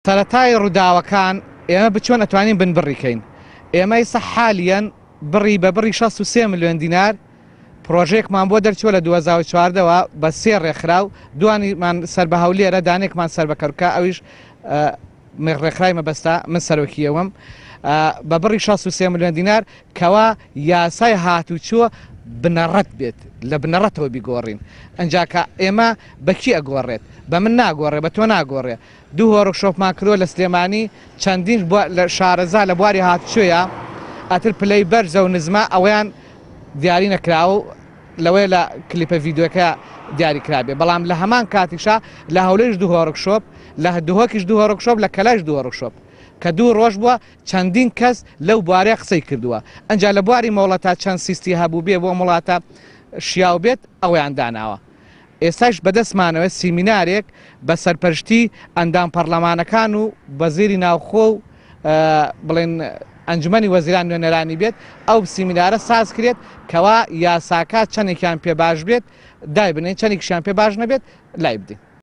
سەرەتای ڕووداوەکان ئێمە بچۆن ئەتوانین بنبڕی کەین؟ ئێمە ئیستا حالیەن بڕی بە بڕی 63 ملیۆن دینار پڕۆژەیەکمان بۆ دەرچووە لە 2014 وە بە سێ ڕێکخراو، دوانیمان سەر بە هەولێرە، دانەیەکمان سەر بە کەرکوکە، ئەویش ڕێکخراوی مەبەستە، من سەرۆکی ئەوم، بە بڕی 63 ملیۆن دینار کەوا یاسای هاتوچۆ بنەڕەت بێت، لە بنەڕەتەوە بیگۆڕین. ئنجا کە ئێمە بە کی ئەگۆڕێت؟ بە من ناگۆڕێ، بە تۆ ناگۆڕێ. دوو وۆرکشۆپمان کردووە لە سلێمانی، چەندین شارەزا لە بواری هاتوچۆیا، ئەتر پلەی بەرزە و نزمە ئەوەیان دیاری نەکراوە و لەوەیە لە کلیپە ڤیدیۆکە دیاری کرابێ، بەڵام لە هەمان کاتیشا لە هەولێریش دوو وۆرکشۆپ، لە دهۆکیش دوو وۆرکشۆپ، لە کەلایش دوو وۆرکشۆپ کە دوو ڕۆژ بووە چەندین کەس لەو بوارەیە قسەی کردووە. ئەنجا لە بواری مۆڵەتا چەند سیستی هەبوو بێ بۆ ئەم وڵاتە شیاو بێت ئەوەیان داناوە. ئێستاش بەدەستمانەوە سیمینارێک بە سەرپەرشتی ئەندام پەڕلەمانەکان و وەزیری ناوخۆ و بڵێن ئەنجومەنی وەزیران نوێنەرانی بێت ئەو سیمینارە ساز کرێت کەوا یاساکە چەندێکیان پێ باش بێت دایبنێن چەندێکیشیان پێ باش نەبێت لای بدەین.